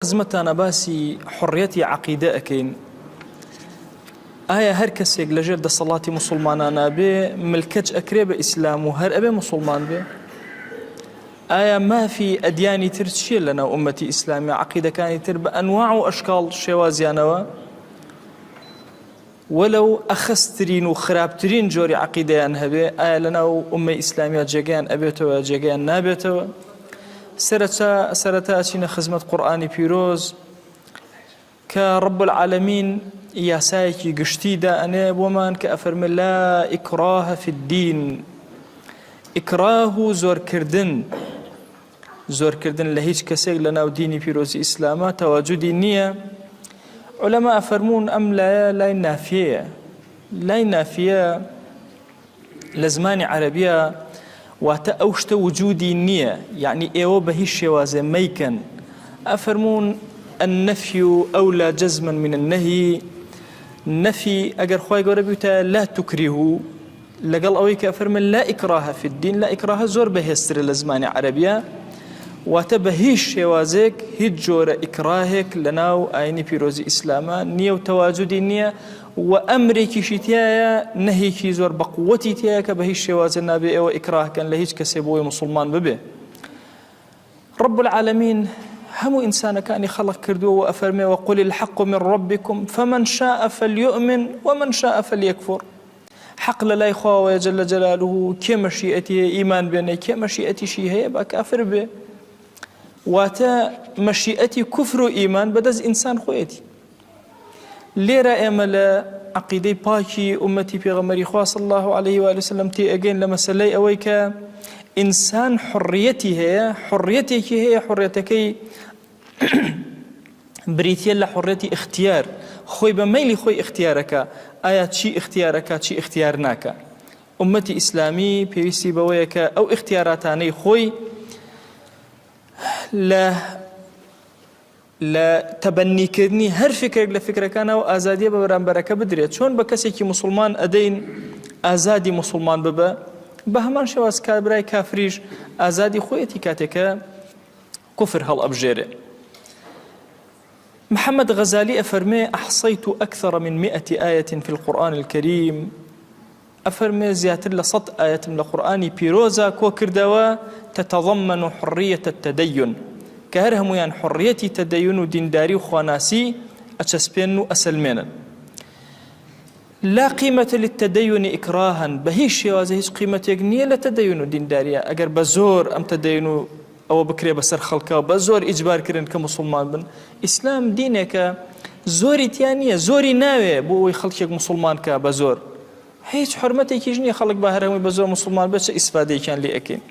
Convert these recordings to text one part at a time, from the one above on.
خزمەتتانە باسی حوڕیەتی عەقیدە ئەکەین ئایا هەر کەسێک لەژێر دەسەڵاتی موسڵمانانا بێ ملکەچ ئەکرێ بە ئیسلام و هەر ئەبێ موسڵمان بێ؟ ئایا مافی ئەدیانی تر چییە لەناو ئومەتی ئیسلامی عەقیدەکانی تر بە ئەنواع و ئەشکاڵ شێوازیانەوە؟ وەلەو ئەخەسترین و خراپترین جۆری عەقیدەیان هەبێ، ئایا لەناو ئوممەی ئیسلامیا جێگەیان ئەبێتەوە یا جێگەیان نابێتەوە؟ سەرەتا سەرەتا ئەچینە خزمەت قورئانی پیرۆز کە رب العالمین یاسایەکی گشتی دائەنێ بۆمان کە ئەفەرمێ لا ئیکراه فی الدین ئیکراه و زۆرکردن زۆرکردن لە هیچ کەسێک لە ناو دینی پیرۆزی ئیسلاما تەواجودی نییە عولەما ئەفەرموون ئەم لایە لای نافیەیە لای نافیە لە زمانی عەرەبیە واتە ئەو شتە وجودی نییە یعنی ئێوە بە هیچ شێوازێ مەیکەن ئەفەرموون النفي أولى جزما من النهي نەفی ئەگەر خوای گەورە بیوتایە لا تکرهو لەگەڵ ئەوەی کە ئەفەرمێ لا اکراه فی الدین، لا اکراه زۆر بەهێزترە لە زمانی عەرەبیە، واتە بە هیچ شێوازێک هیچ جۆرە ئیکراهێک لەناو ئاینی پیرۆزی ئیسلامە نییە و تەواجودی نییە و ئەمرێکیشی تیایە نەهیکی زۆر بە قووەتی تیایە کە بە هیچ شێوازێ نابێ ئێوە ئیکراه کەن لە هیچ کەسێ بۆی موسڵمان ببێ. رب العالمین هەموو ئینسانەکانی خەڵق کردووە و ئەفەرمێ وقل الحق من ربکم فمن شاء فلیؤمن ومن شاء فلیکفر حەق لە لای خواوەیە جل جلاله کێ مەشیئەتی هەیە ئیمان بێنێ کێ مەشیئەتیشی هەیە با کافر بێ واتە مەشیئەتی کوفر و ئیمان بەدەست ئینسان خۆیەتی لێرە ئێمە لە عەقیدەی پاکی ئومەتی پێغەمبەری خوا صلی اللە علیه و آله وسلم تێئەگەین لە مەسەلەی ئەوەی کە ئینسان حڕیەتی هەیە حڕیەتێکی هەیە حڕیەتەکەی بریتە لە حڕەتی اختیار خۆی بە مەیلی خۆی اختیارەکە ئایا چی اختیارەکە چی اختیار ناکە ئومەتی ئیسلامی پێویستی بەوەیە کە ئەو اختیاراتانەی خۆی لە لە تەبەنیکردنی هەر فکرێک لە فکرەکان ئەو ئازادیە بە بەرامبەرەکە بدرێت چۆن بە کەسێکی موسڵمان ئەدەین ئازادی موسڵمان ببە بە هەمان شێواز کابرای کافریش ئازادی خۆیەتی کاتێکە کوفر هەڵئەبژێرێ محمد غزالی ئەفەرمێ أحصيت أكثر من مئة آية في القرآن الكريم ئەفەرموێ زیاتر لە سەت ئایەتم لە قورئانی پیرۆزا کۆکردەوە تتضمن حریە التدین کە هەر هەموویان حوڕیەتی تەدەین و دینداری و خواناسی ئەچەسپێنن و ئەسەلمێنن. لا قیمە للتدین اکراها بە هیچ شێوازێ هیچ قیمەتێک نییە لە تەدەین و دینداریە ئەگەر بە زۆر ئەم تەدەین و ئەوە بکرێ بەسەر خەڵکا و بە زۆر ئیجبار کرن کە موسڵمان بن ئیسلام دینێکە زۆری تیا نییە زۆری ناوێ بۆ ئەوەی خەڵکێک موسڵمان کا بە زۆر هیچ حرمەتێکیش نییە خەڵک بە هەر هەمووی بە زۆر موسڵمان بێت چ ئیسفادەیەکیان لێ ئەکەین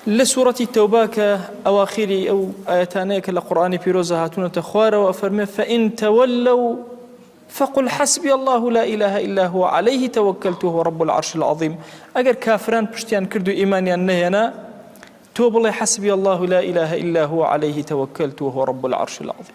لە سوڕەتی تەوبا کە ئەواخیری ئەو ئاەتانەیە کە لە قورئانی پیرۆزە هاتوونەتە خوارەوە ئەفەرمێ فإن تولوا فقل حسبی اللە لا الە الا هو علیه توکلت وهو رب العرش العظیم ئەگەر کافران پشتیان کرد و ئیمانیان نەهێنا تۆ بڵێ حسبی اللە لا الە الا هو علیه توکلت وهو رب العرش العظیم.